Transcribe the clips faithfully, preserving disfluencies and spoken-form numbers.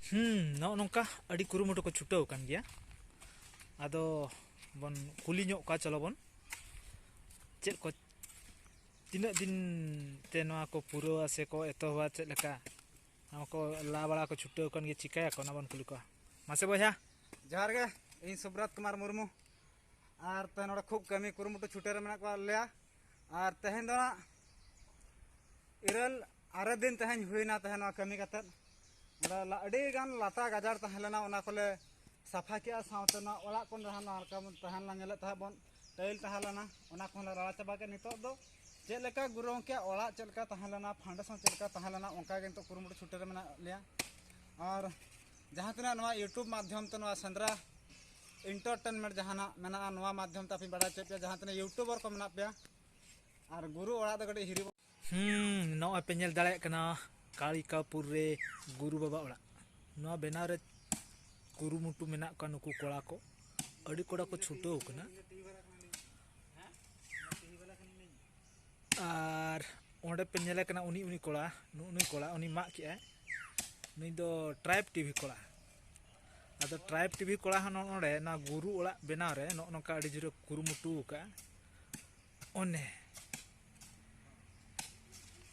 ᱦᱩᱸ, ᱱᱚᱜᱼᱚ ᱱᱚᱝᱠᱟ ᱟᱹᱰᱤ ᱠᱩᱨᱩᱢᱩᱴᱩ ᱠᱚ ᱪᱷᱩᱴᱟᱹᱣ ᱟᱠᱟᱱ ᱜᱮᱭᱟ᱾ ᱟᱫᱚ ᱵᱚᱱ ᱠᱩᱞᱤ ᱧᱚᱜ ᱠᱚᱣᱟ, ᱪᱚᱞᱚ ᱵᱚᱱ, ᱪᱮᱫ ᱠᱚ, ᱛᱤᱱᱟᱹᱜ ᱫᱤᱱ ᱛᱮ ᱱᱚᱣᱟ ᱠᱚ ᱯᱩᱨᱟᱹᱣᱟ ᱥᱮ ᱠᱚ ᱮᱛᱚᱦᱚᱵᱟ, ᱪᱮᱫ ᱞᱮᱠᱟ? ᱱᱚᱣᱟ ᱠᱚ ᱞᱟ ᱵᱟᱲᱟ ᱠᱚ ᱪᱷᱩᱴᱟᱹᱣ ᱟᱠᱟᱱ ᱜᱮᱭᱟ, ᱪᱤᱠᱟᱹᱭᱟᱠᱚ, ᱚᱱᱟ ᱵᱚᱱ ᱠᱩᱞᱤ ᱠᱚᱣᱟ᱾ ᱢᱟᱥᱮ ᱵᱚᱭᱦᱟ᱾ ᱡᱚᱦᱟᱨ ᱜᱮ, ᱤᱧ ᱥᱩᱵᱨᱟᱛ ᱠᱩᱢᱟᱨ ᱢᱩᱨᱢᱩ᱾ ᱟᱨ ᱛᱮᱦᱮᱧ ᱱᱚᱰᱮ ᱠᱷᱩᱵ ᱠᱟᱹᱢᱤ ᱠᱩᱨᱩᱢᱩᱴᱩ ᱪᱷᱩᱴᱟᱹᱣ ᱨᱮ ᱢᱮᱱᱟᱜ ᱠᱚᱣᱟ ᱞᱮᱭᱟ᱾ ᱟᱨ ᱛᱮᱦᱮᱧ ᱫᱚ ᱦᱟᱸᱜ ᱤᱨᱟᱹᱞ ᱟᱨᱮ ᱫᱤᱱ ᱛᱮᱦᱮᱧ ᱦᱩᱭᱱᱟ ᱛᱟᱦᱮᱸ ᱱᱚᱣᱟ ᱠᱟᱹᱢᱤ ᱠᱟᱛᱮᱫ᱾ ᱱᱚᱰᱮ ᱞᱟ-, ᱟᱹᱰᱤ ᱜᱟᱱ ᱞᱟᱴᱟ ᱜᱟᱡᱟᱲ ᱛᱟᱦᱮᱸ ᱞᱮᱱᱟ, ᱚᱱᱟ ᱠᱚᱞᱮ ᱥᱟᱯᱷᱟ ᱠᱮᱜᱼᱟ᱾ ᱥᱟᱶᱛᱮ ᱱᱚᱣᱟ ᱚᱲᱟᱜ ᱠᱚ ᱡᱟᱦᱟᱸ ᱱᱚᱣᱟ ᱞᱮᱠᱟ ᱵᱚᱱ ᱛᱟᱦᱮᱸ ᱞᱮᱱᱟ, ᱧᱮᱞᱮᱫ ᱛᱟᱦᱮᱸᱫ ᱵᱚᱱ, ᱴᱟᱹᱭᱤᱞ ᱛᱟᱦᱮᱸ ᱞᱮᱱᱟ, ᱚᱱᱟ ᱠᱚᱦᱚᱸ ᱞᱮ ᱨᱟᱲᱟ ᱪᱟᱵᱟ ᱠᱮᱫ᱾ ᱱᱤᱛᱚᱜ ᱫᱚ ᱪᱮᱫ ᱞᱮᱠᱟ ᱜᱩᱨᱩ ᱜᱚᱢᱠᱮᱭᱟᱜ ᱚᱲᱟᱜ ᱪᱮᱫ ᱞᱮᱠᱟ ᱛᱟᱦᱮᱸ ᱞᱮᱱᱟ, foundation ᱪᱮᱫ ᱞᱮᱠᱟ ᱛᱟᱦᱮᱸ ᱞᱮᱱᱟ, ᱚᱱᱠᱟ ᱜᱮ ᱱᱤᱛᱚᱜ ᱠᱩᱨᱩᱢᱩᱴᱩ ᱪᱷᱩᱴᱟᱹᱣ ᱨᱮ ᱢᱮᱱᱟᱜ ᱞᱮᱭᱟ᱾ ᱟᱨ ᱡᱟᱦᱟᱸ ᱛᱤᱱᱟᱹᱜ ᱱᱚᱣᱟ YouTube ᱢᱟᱫᱽᱫᱷᱚᱢ ᱛᱮ ᱱᱚᱣᱟ ᱥᱮᱸᱫᱽᱨᱟ entertainment ᱡᱟᱦᱟᱱᱟᱜ ᱢᱮᱱᱟᱜᱼᱟ, ᱱᱚᱣᱟ ᱢᱟᱫᱽᱫᱷᱚᱢ ᱛᱮ ᱟᱯᱮᱧ ᱵᱟᱲᱟᱭ ᱦᱚᱪᱚᱭᱮᱫ ᱯᱮᱭᱟ, ᱡᱟᱦᱟᱸ ᱛᱤᱱᱟᱹᱜ YouTuber ᱠᱚ ᱢᱮᱱᱟᱜ ᱯᱮᱭᱟ᱾ ᱟᱨ ᱜᱩᱨᱩ ᱚᱲᱟᱜ ᱫᱚ ᱠᱟᱹᱴᱤᱡ ᱦᱤᱨᱤ ᱦᱩᱸ, ᱱᱚᱜᱼᱚᱭ ᱯᱮ ᱧᱮᱞ ᱫᱟᱲᱮᱭᱟᱜ ᱠᱟᱱᱟ ᱠᱟᱲᱤᱠᱟᱯᱩᱨ ᱨᱮ ᱜᱩᱨᱩ ᱵᱟᱵᱟ ᱚᱲᱟᱜ᱾ ᱱᱚᱣᱟ ᱵᱮᱱᱟᱣ ᱨᱮ ᱠᱩᱨᱩᱢᱩᱴᱩ ᱢᱮᱱᱟᱜ ᱠᱚᱣᱟ ᱱᱩᱠᱩ ᱠᱚᱲᱟ ᱠᱚ᱾ ᱟᱹᱰᱤ ᱠᱚᱲᱟ ᱠᱚ ᱪᱷᱩᱴᱟᱹᱣ ᱠᱟᱱᱟ᱾ ᱟᱨ ᱚᱸᱰᱮ ᱯᱮ ᱧᱮᱞᱮ ᱠᱟᱱᱟ ᱩᱱᱤ, ᱩᱱᱤ ᱠᱚᱲᱟ, ᱱᱩᱜᱼᱩ ᱱᱩᱭ ᱠᱚᱲᱟ, ᱩᱱᱤ ᱢᱟᱜ ᱠᱮᱜᱼᱟᱭ᱾ ᱱᱩᱭ ᱫᱚ Tribe TV ᱠᱚᱲᱟ᱾ ᱟᱫᱚ Tribe TV ᱠᱚᱲᱟ ᱦᱚᱸ ᱱᱚᱜᱼᱚ ᱱᱚᱰᱮ ᱱᱚᱣᱟ ᱜᱩᱨᱩ ᱚᱲᱟᱜ ᱵᱮᱱᱟᱣ ᱨᱮ ᱱᱚᱜᱼᱚ ᱱᱚᱝᱠᱟ ᱟᱹᱰᱤ ᱡᱳᱨᱮ ᱠᱩᱨᱩᱢᱩᱴᱩ ᱟᱠᱟᱫᱼᱟ᱾ ᱚᱱᱮ,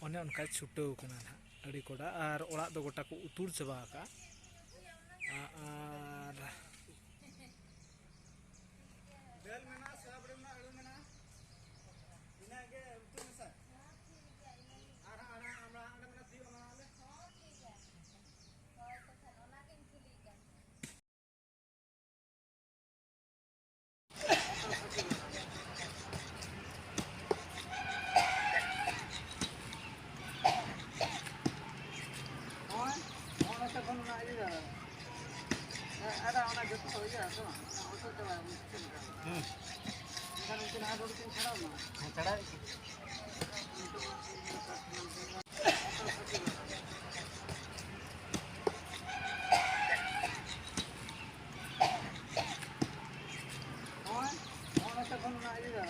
ᱚᱱᱮ ᱚᱱᱠᱟᱭ ᱪᱷᱩᱴᱟᱹᱣ ᱠᱟᱱᱟ ᱱᱟᱦᱟᱜ ᱟᱹᱰᱤ ᱠᱚᱰᱟ, ᱟᱨ ᱚᱲᱟᱜ ᱫᱚ ᱜᱚᱴᱟ ᱠᱚ ᱩᱛᱩᱲ ᱪᱟᱵᱟ ᱟᱠᱟᱫᱼᱟ᱾ ᱟ-, ᱟᱨ ᱫᱟᱹᱞ ᱢᱮᱱᱟᱜᱼᱟ, ᱥᱚᱭᱟᱵᱤᱱ ᱢᱮᱱᱟᱜᱼᱟ, ᱟᱹᱞᱩ ᱢᱮᱱᱟᱜᱼᱟ, ᱤᱱᱟᱹᱜ ᱜᱮ ᱩᱛᱩ ᱢᱮᱥᱟ᱾ ᱟᱨ ᱦᱟᱸᱜ ᱚᱸᱰᱮ, ᱚᱸᱰᱮ, ᱚᱸᱰᱮ ᱢᱮᱱᱟᱜᱼᱟ, ᱛᱤᱭᱳᱜ ᱟᱢᱟ ᱚᱸᱰᱮ᱾ ᱦᱳᱭ, ᱦᱳᱭ, ᱱᱚᱛᱮ ᱠᱷᱚᱱ ᱚᱱᱟ ᱤᱭᱟᱹ, ᱟᱨ ᱚᱱᱟ ᱡᱚᱛᱚ ᱤᱭᱟᱹ ᱛᱚ, ᱚᱱᱟ ᱚᱴᱳ ᱪᱟᱞᱟᱜ ᱢᱩᱥᱠᱤᱞ ᱠᱟᱱᱟ᱾ ᱦᱩᱸ᱾ ᱮᱱᱠᱷᱟᱱ ᱩᱱᱠᱤᱱ ᱦᱟᱴ ᱦᱚᱲ ᱠᱤᱱ ᱪᱷᱟᱲᱟᱣ ᱮᱱᱟ᱾ ᱦᱮᱸ, ᱪᱷᱟᱲᱟᱣᱮᱫ ᱠᱤᱱ᱾ ᱦᱳᱭ, ᱦᱳᱭ, ᱱᱚᱛᱮ ᱠᱷᱚᱱ ᱚᱱᱟ ᱤᱭᱟᱹ,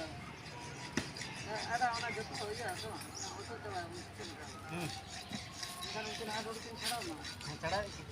ᱟᱨ ᱚᱱᱟ ᱡᱚᱛᱚ ᱤᱭᱟᱹ ᱛᱚ, ᱚᱱᱟ ᱚᱴᱳ ᱪᱟᱞᱟᱜ ᱢᱩᱥᱠᱤᱞ ᱠᱟᱱᱟ᱾ ᱦᱩᱸ᱾ ᱮᱱᱠᱷᱟᱱ ᱩᱱᱠᱤᱱ ᱦᱟᱴ ᱦᱚᱲ ᱠᱤᱱ ᱪᱷᱟᱲᱟᱣ ᱮᱱᱟ᱾ ᱦᱮᱸ, ᱪᱷᱟᱲᱟᱣᱮᱫ ᱠᱤᱱ᱾